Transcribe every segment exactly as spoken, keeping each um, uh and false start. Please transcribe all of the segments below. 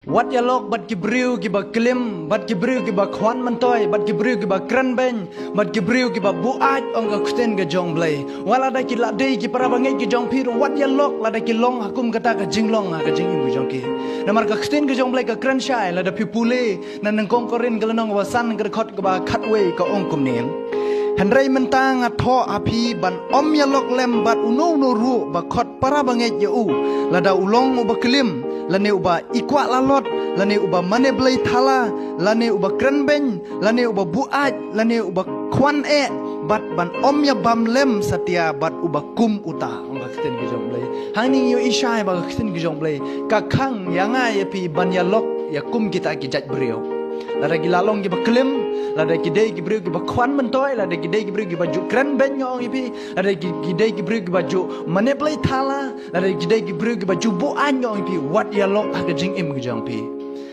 Wat ïalok bad ki briew kiba klim, bad ki briew kiba khwan myntoi, bad ki briew kiba kren beiñ, bad ki briew kiba buaid, ong ka ktien ka jong Blei. Wat lada ki la dei ki para bangeit ki jong phi ruh, wat ïalok lada ki long ha kum kata ka jinglong ha ka jingim ka jong ki. Namar ka ktien ka jong Blei ka kren shai, lada phi pule na Nyngkong Korinth ka lynnong kaba san, ka dkhot kaba khatwei, ka ong kumne: Hynrei mynta nga thoh ha phi ban ym ïalok lem bad uno uno ruh ba khot para bangeit ïa u, lada u long uba klim, lane uba ikwah lalot, lane uba mane blei thala, lane uba kren beiñ, lane uba buaid, lane uba khwan eh, bad ban ym ïabam lem satia bad uba kum uta, ong ka ktien ka jong Blei. Hangne ngi ïohi shai ba ka ktien ka jong Blei ka khang ïa nga ïa phi ban ïalok ïa kum kita ki jait briew. Lada ki la long kiba klim, lada ki dei ki briew kiba khwan myntoi, lada ki dei ki briew kiba ju kren beiñ, nga ong ïa phi, lada ki, ki dei ki briew kiba ju mane blei thala, lada ki dei ki briew kiba ju buaid, nga ong ïa phi, wat ïalok ha ka jingim ka jong phi.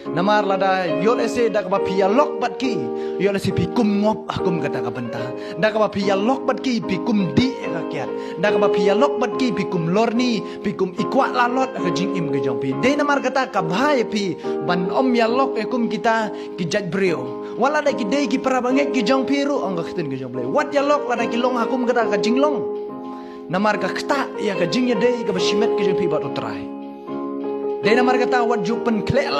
Namar lada ïoh lehse da kaba phi ïalok bad ki, ïoh lehse phi kum ngop ha kum kata ka bynta. Da kaba phi ïalok bad ki phi kum dih ïa ka kiad. Da kaba phi ïalok bad ki phi kum lorni, phi kum ikwah lalot ha ka jingim ka jong phi. Dei namar kata ka bha ïa phi ban ym ïalok ïa kum kita ki jait briew. Wat lada ki dei ki para bangeit ki jong phi ruh, ong ka ktien ka jong Blei, wat ïalok lada ki long ha kum kata ka jinglong. Namar ka ktah ïa ka jingïadei kaba shimet ka jong phi bad U Trai. Dei namar kata wat ju pynkhleh